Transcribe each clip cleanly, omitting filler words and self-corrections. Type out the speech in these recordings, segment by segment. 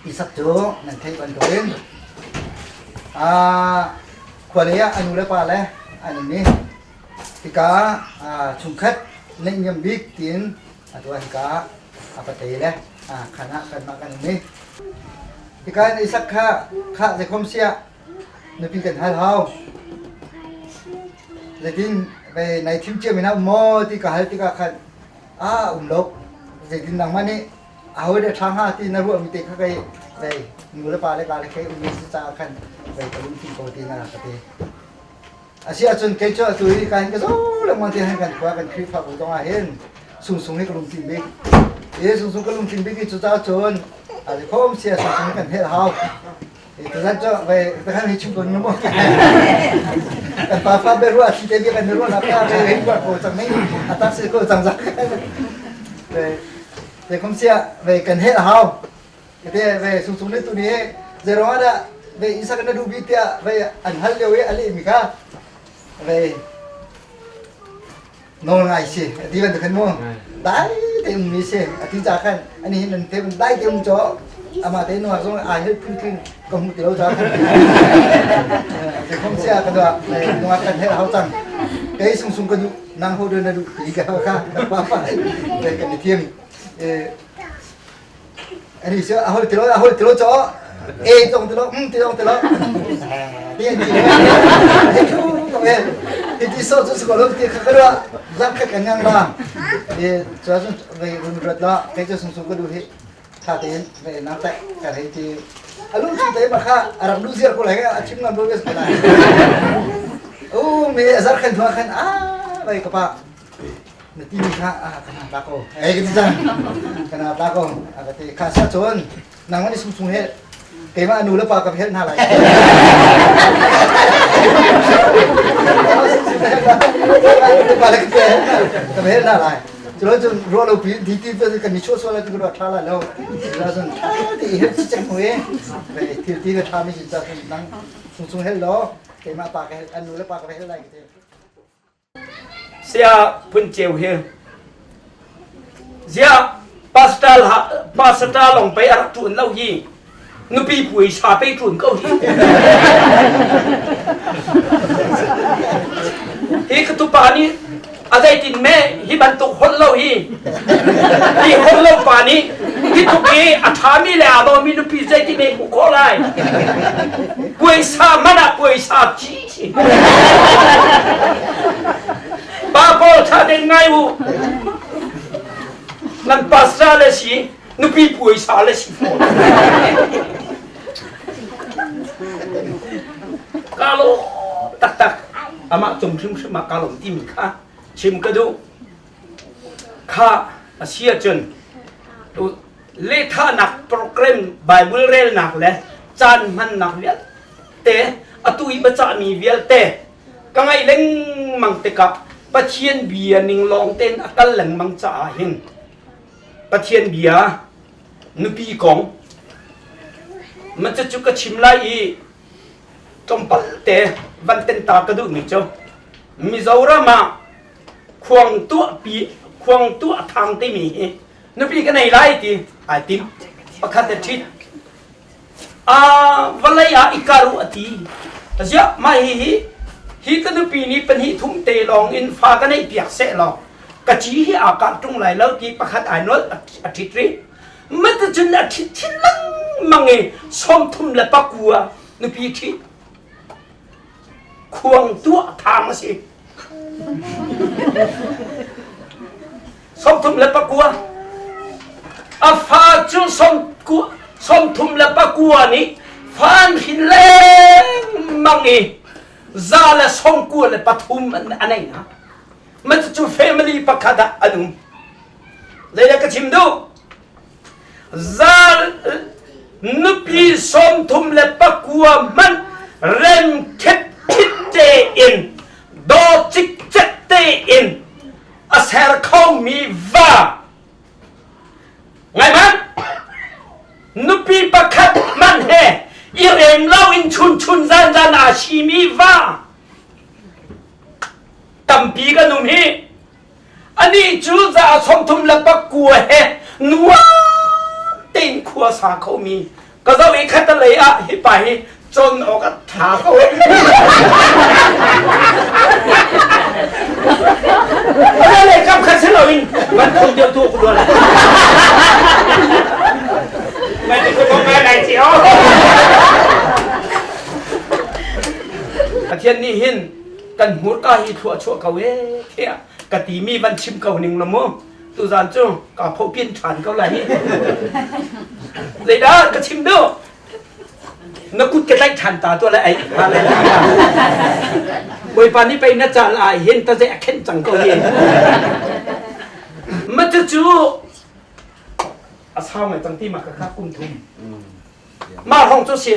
Isak cu nan theih bantukin khualei ah a nu le pa le an um i hika chungkhat neihniam bik tiin atu ah hika a patei le khan ah kanmah kan um i hika in Isak kha khah zeikhom siah nupi kan hal hau. Zeitin vei nai thim cia mi na um maw ti ka hal tikah khan a um lo. Zeitin nangmah nih aho dah ṭha hnga ti na ruahmi te kha kei vei nu le pa le ka le kei ummi si caah khan vei ka lungthin ko ti na ka ti. Asi ahcun kei cu atu hi ka hin ka zo lengmang ti han kan khua kan Khrihfabu zong ah hin sungsung hi ka lungthin bik. I sungsung ka lungthin bik i cucaah cun a khom sia sungsung kan helh hau. Tuzan cu ve kan hi chim ko nu mu. Kan pa fa be ruah thi te bia kan ruah nak ka ve hin kuat ko cang nei atak si ko cang zak. Ve ve kum sia ve kan he hau. Te ve sung sung ne tu ni zero ada ve isa kan du bi tia ve an hal leo i ali mi kha ve nawl ngai si ati ban khan mu dai te um mi si ati cha khan ani hin nan te dai te um cho ama te nuar zong ai hel phun tling ka hmu ti lo cha khan te khom sia ka da nuar kan hel hau chang kei sung sung ka du nang ho na du ti ka kha pa pa te kan ni thiam ani se a hol tilo a hol tilo cho e tong tilo um ti tong tilo ti ti ti thu ko e ti ti so chu ko lo ti kha ka zak kha kan ngang la e cho chu ve run rat la ke chu sung sung ka du hi tha te ve na ta ka hei ti alu chu te ma kha arak du ziar ko lai a chim ngam lo ko lai u me azar khan thua khan a vai ka pa Na timi kha ka hna ta ko. Ei ka ti cang. Ka na ta ko. A ka ti kha sa cun nangmah nih sung sung hel. Keimah nu le pa ka hel hna lai. Pa le ka ka hel hna lai. Culo cun ruah lo pi di ti kan ni chuah sual lai ti ruah tha lai lo. Culo cun tha ti hel si cang hu e. Thil ti ka tha mi si ca cun nang sung sung hel lo. Keimah pa ka hel an nu le pa ka hel lai ka ti. Saya Phun Ceu hi ziah pastor pastor lawng pei a rak ṭuan lo hi nupi puaisa pei ṭuan ko hi hi ka tupa nih a zeitin me hi bantuk holh lo hi hi holh lo pa nih hi tluk i a ṭhami le aa dawmi nupi zeitin me hmuh khawh lai puaisa man ah puaisa ci Pa pawl ṭha tein ngai u. Nan pastor le si, nupi puaisa le si fawn. Ka lawm taktak. Amah cung hrimhrim ah ka lawm timi kha chim ka duh. Kha a si ahcun lehthahnak program Bible relnak le caan hmannak vialte atu i biacahmi vialte ka ngaih lengmang tikah Pathian bia ning lawng tein a kal lengmang caah hin Pathian bia nupi kong ma cu ka chim lai i tlawmpal te van ten ta ka duhmi cu Mizoram ah khuang tuah pi khuang tuah thang timi hi nupi ka nei lai ti ai tim pakhat a ṭhit a vawlei ah i kar u a ti ziah mah hi hi hi ka nupi nih pahnih thum te lawng in fa ka neih piak seh law ka ci hi aa kah ṭung lai lo ti pakhat ai nolh a ṭhit rih matucun a ṭhit chin lengmang i 39 nupi ṭhit khuang tuah thang a si 39. A fa cu 39 nih fan hrin lengmang i 193 an nei hna. Mah cu family pakhat ah an um. Zeidah ka chim duh? Zal nupi 39 hmanh rem khit khit tein daw cikcek tein a ser khomi va ngai hmanh nupi pakhat hmanh he i rem lo in chun chun zan zan aa simi va tampi kan um hi anih cu za 39 he nuam. khua sa khomi ka zoh i khatalei ah hi pa hi cawn awk a ṭha ko. Lei kam khat si loin van phun deuh tu ku dual. Mai ti ko ngai lai chi o. Pathian nih hin kan hmurka hi thlua chuah ko e thiah ka ti mi van chim ko ning lo mu. Tuzan cu ka pho pian ṭhan ko lai. Zeidah ka chim duh? Na kut ka tlaih ṭhan ta tuah lai ai. Bawipa nih pei na cal ah hin ta zei a khenh cang ko hi. Ma cu a sau ngai cang ti ma ka kha kum thum. Mah hong cu si.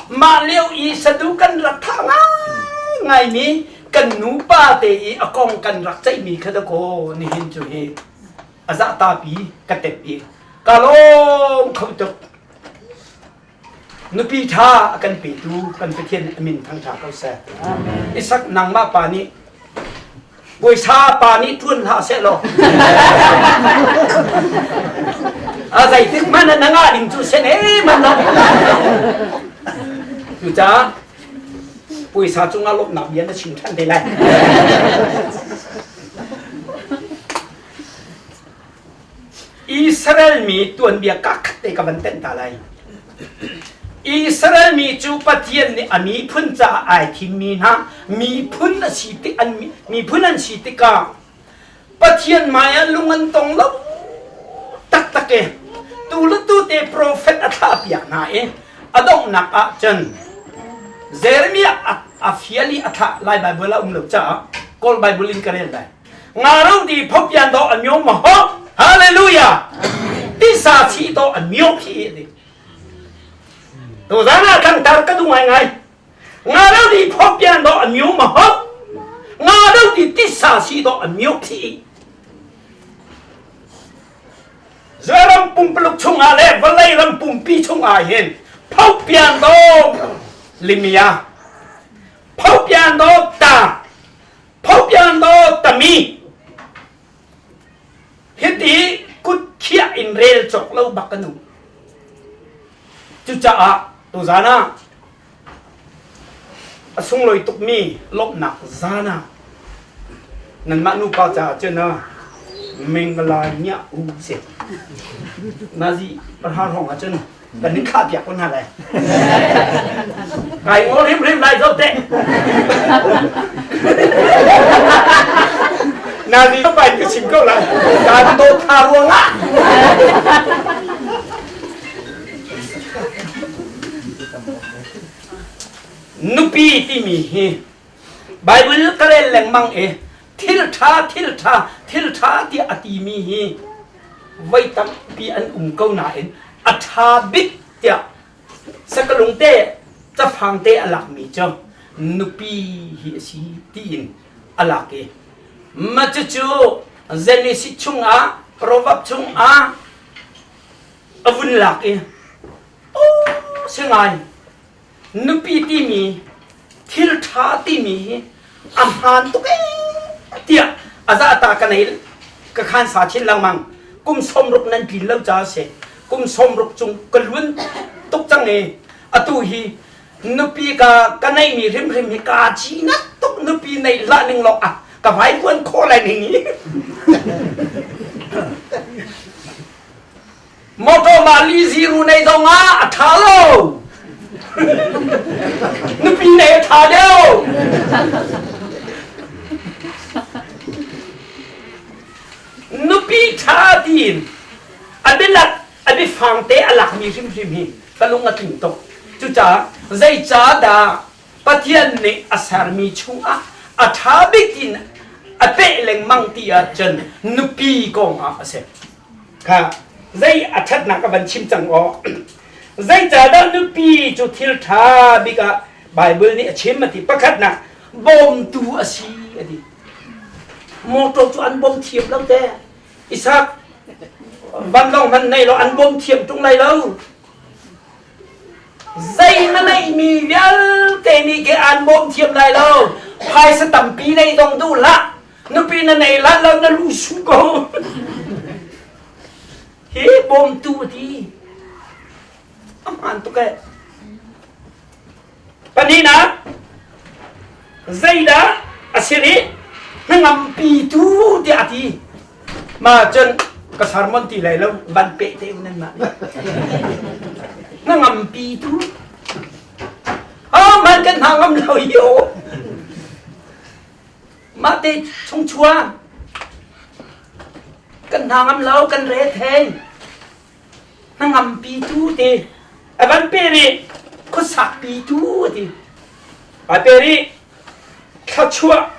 Mah lio i sadu kan rak thah ngaingai mi kan nupa te i a kong kan rak ceihmi kha dakaw nihin cu hi a zahtapi ka tep i ka lawm kho tuk. Nupi ṭha a kan petu kan Pathian a min thangṭha ko seh. Isak nangmah pa nih Puaisa pa nih ṭuan hlah seh law a zeitik hmanh ah na ngah ding cu sen e man lo. Cucaah puaisa cungah lawmhnak bia na chim ṭhan te lai. Israel mi tuanbia kakhat te ka van tenh ta lai. Israel mi cu Pathian nih a miphun caah ai thimmi hna miphun a si tik an miphun an si tikah Pathian hmai ah lung an tong lo taktak e tu le tu te profet a thlah piak hna i a donghnak ah cun Jeremiah a fial i a thlah lai Bible a um lo caah Kawl Bible in ka rel lai Nga ro di phop yan do an myo ma ho. Hallelujah. Tisa chi to an myo khi di. Tu zana thang tar ka du ngai ngai. Nga ro di phop yan do an myo ma ho. Nga ro di tisa si do an myo khi. Ram pumpaluk chungah le vawlei ram pumpi chungah hin phop yan do limia phop yan do ta Phopyan do tami hiti kut khiah in rel cawk lo bak kan um. Cucaah tuzan ah a sunglawi tukmi lawmhnak zan ah nanmah nupa caah cun mingla nya u si. Nazi pahra hrawng ah cun kan in thlah piak ko hna lai kai ngol hrimhrim lai zo te na ni pai ka chim ko lai ka to tha ruang ah nupi timi hi Bible ka rel lengmang i thil ṭha thil ṭha thil ṭha tiah a timi hi voi tampi an um ko nain a ṭha bik tiah sakalung te cafang te a lakmi cu nupi hi a si tiin a lak i mah cucu Genesis chungah Proverb chungah a vun lak i si ngai Nupi timi thil ṭha timi hi a hmaan tuk ee tiah a zahta ka nei ka khan sa chin lengmang. Kum 60 nan tlin lo caah a si. Kum 60 cung ka luan tuk cang i atu hi nupi ka ka neihmi hrimhrim hi kaa cinak tuk nupi neih hlah ning law ah ka vaivuan khawh lai ning hi. Motor mah li ziru nei zong ah a ṭha lo. Nupi nei a ṭha deuh. Nupi ṭha tiin a bialak a biafang te a lakmi hrimhrim hi ka lung a tling tuk. Cucaah zeicahdah Pathian nih a sermi chungah a ṭha bik in a peh lengmang ti ahcun nupi kong ah a si. Kha zei a ṭhatnak a van chim cang aw. Zeicahdah nupi cu thil ṭha bik ah Baibal nih a chim a ti. Pakhatnak bawmtu a si a ti. Motor cu an bawm thiam lo te. Isak vanlawng hman nei lo an bawm thiam ṭung lai lo. Zei na neihmi vialte nih ke an bawm thiam lai lo. Phaisa tampi nei dong duh hlah. Nupi na nei lan lo na lu su ko. Hi bawmtu a ti. A hmaan tuk eh. Pahnihnak, zeidah a si rih? Hnangampi tu tiah a ti. Ma cun ka sermon ti lai lo, van peh te u nan mah nih. Hnangampi tu. Ah, man kan hna ngam lo hi o. Mah te chungchuang kan hna ngam lo, kan re thei. Hnangampi tu ti. A van pe rih, khuasakpi tu a ti. A pe rih, thluachuah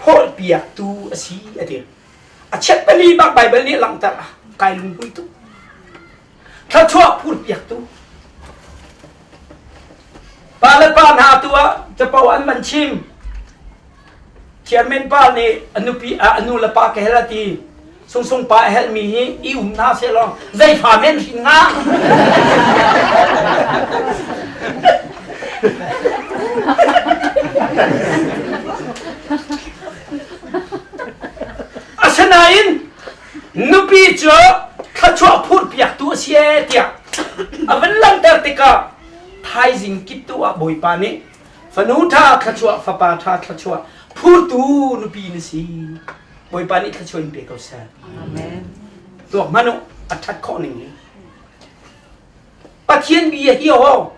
phawlpiaktu a si a ti. A chiat pali bak Baibal nih langhter ah kai lungpui tuk. Thluachuah phurpiaktu. Pa le pa hna tu ah capo an van chim. Chairman pa nih a nupi a nu le pa ka hel a ti. Sungsung pa a helmi hi i um hna sehlaw zei fa men hrin hnga? Asinain nupi cu thluachuah phurpiaktu a si ee tiah a van langhter tikah thaizing kip tu ah Bawipa nih fanu ṭha thluachuah fapa ṭha thluachuah phurtu nupi na si. Bawipa nih thluachuah in pe ko seh. Amen. Tuak hmanh u, a ṭhat khawh ning hi. Pathian bia hi ho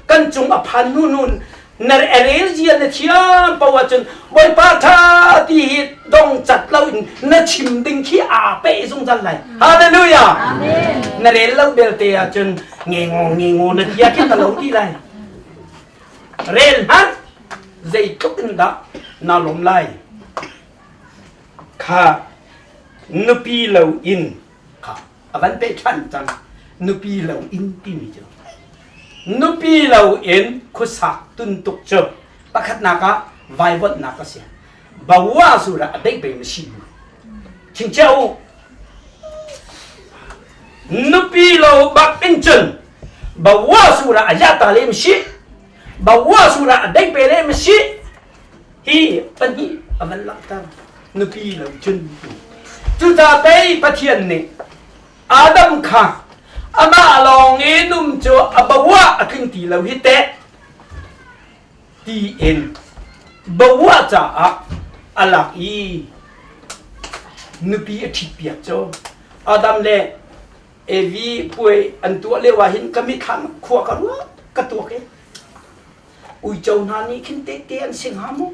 kan cung a phan nu nun na rel zia na thiam po ahcun Bawipa ṭha ti hi dong cat lo in na chim ding khi aa pe zungzal lai. Hallelujah. Amen. Na rel lo belte ahcun nge ngo nge ngo na tia khi na lo ti lai. Rel hmanh zeitluk in dah na lawm lai. Kha nupi lo in kha a van peh ṭhan cang nupi lo in timi cu nupi lo in khuasak tuntuk cu pakhatnak ah vaivuanhnak a si bawa zura a deih bei si chingchia u nupi lo bak in cun bawa sura a ya ta le si bawa sura a deih pe le si Hi pahnih a van langhter. Nupi lo cun. Cucaah pei Pathian nih Adam kha amah lawng i num cu a bawah a tling ti lo hi teh tiin bawah caah a lak i nupi a ṭhitpiak cu Adam le Evi puai an tuah lio ah hin ka mithlam khua ka ruat ka tuak i Uico hna nih khin tehte an si hnga maw?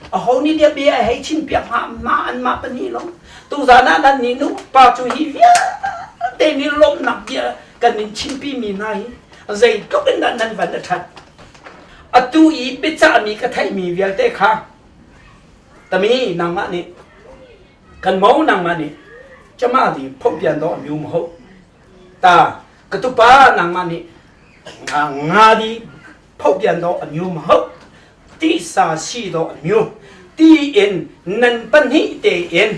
Aho nih dah bia a hei chimpiak hnga mah anmah pahnih lo. Tuzan ah nan nih nupa cu hi vialte nih lawmhnak bia kan in chimpi mi hna hi zeitluk in dah nan van a ṭhat. Atu i biacahmi ka theihmi vialte kha tami nangmah nih kan mo nangmah nih cama di phompian do mi um ho ta ka tupa nangmah nih nga di phopian do an yum ho ti sa si do an yu ti in nan pahnih te in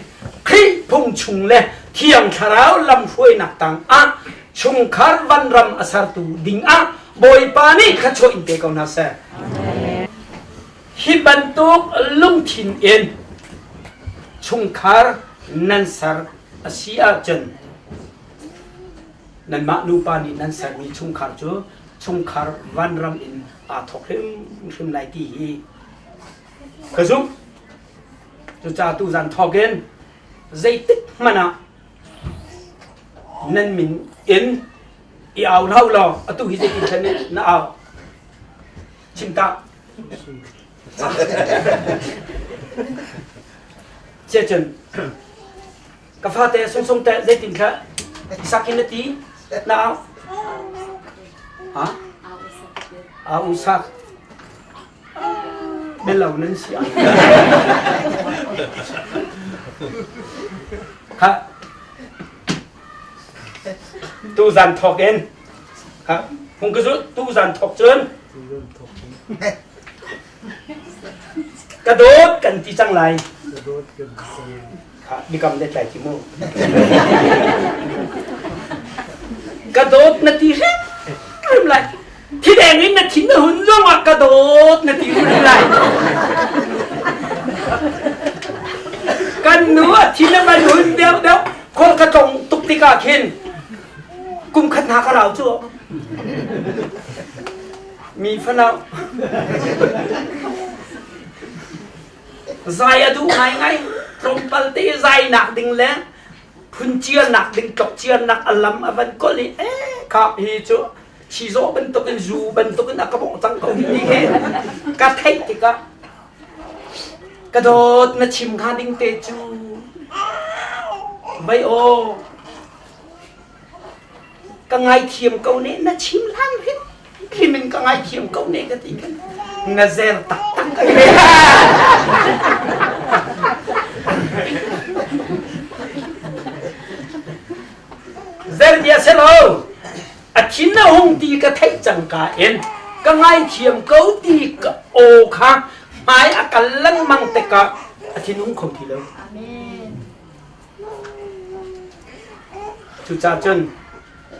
Khrih phung chung le Thiang Thlarau lamhruainak tang ah chungkhar vanram a sertu ding ah Bawipa nih thluachuah in pe ko hna seh. Hi bantuk lungthin in chungkhar nan ser a si ahcun Nanmah nupa nih nan sermi chungkhar cu chungkhar vanram in aa thawk hrimhrim lai ti hi ka zumh. Cucaah tuzan thawk in zeitik hmanh ah nan min in i au hlah u law atu hi zeitin thlen na au chim ta Cecun Ka fate sungsung teh zeitin kha sak in na ti na au? Ha? Au sak. Belo nan si ai. Kha tu zan thok in kha hung ka zu tu zan thok cun Ka dawt kan ti cang lai. Ka dawt kan ti cang lai. Kha biakam le tlai ti mu. Ka dawt na ti hrim lai. Thideng in na thin na hun zong ah ka dawt na ti hrim lai. Kan nu a thin a van hun deuh deuh khol ka tlong tuk tikah khin. Kum khat hna ka rau cu. Mi fanau. Zai a duh ngaingai. Tlawmpal te zai nak ding le phunciar nak ding tlokciar nak a lam a van kol i eh kha hi cu chizawh bantukin zu bantukin a ka bawh cang ko ti khi ka theih tikah ka dawt na chim hnga ding te cu vei aw ka ngaithiam ko ne na chim hlan hrim hrim in ka ngaithiam ko ne ka ti khan na zer taktak ka ti. Zer bia si lo a thin a hung ti ka theih cang ka in ka ngaithiam ko ti ka aw kha hmai a kal lengmang tikah a thin hung kho ti lo. Cucaah cun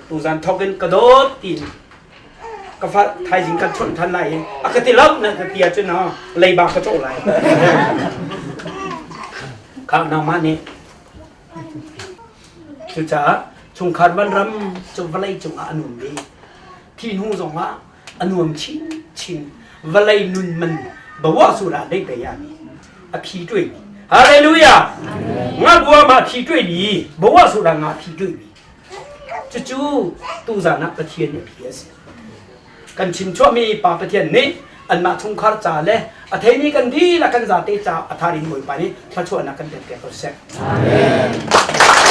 tuzan thawk in ka dawt tiin ka fa thaizing kan chawnh than lai i a ka ti lo na ka ti ahcun leiba ka cawh lai. Kha nangmah nih cucaah chungkhar vanram cu vawlei cungah a nuam ve. Thi hnu zongah a nuam chinchin. Vawlei nun man bawa sura dei pe ya mi a phi ṭuai mi. Hallelujah! Nga bua ma phi ṭuai mi, bawa sura nga phi ṭuai mi. Cucu tuzan ah Pathian nih a phi a si. Kan chim chuahmi Pa Pathian nih anmah chungkhar ca le a theimi kan dihlak kan zate ca a thar in Bawipa nih thluachuahnak kan pek piak ko seh. Amen.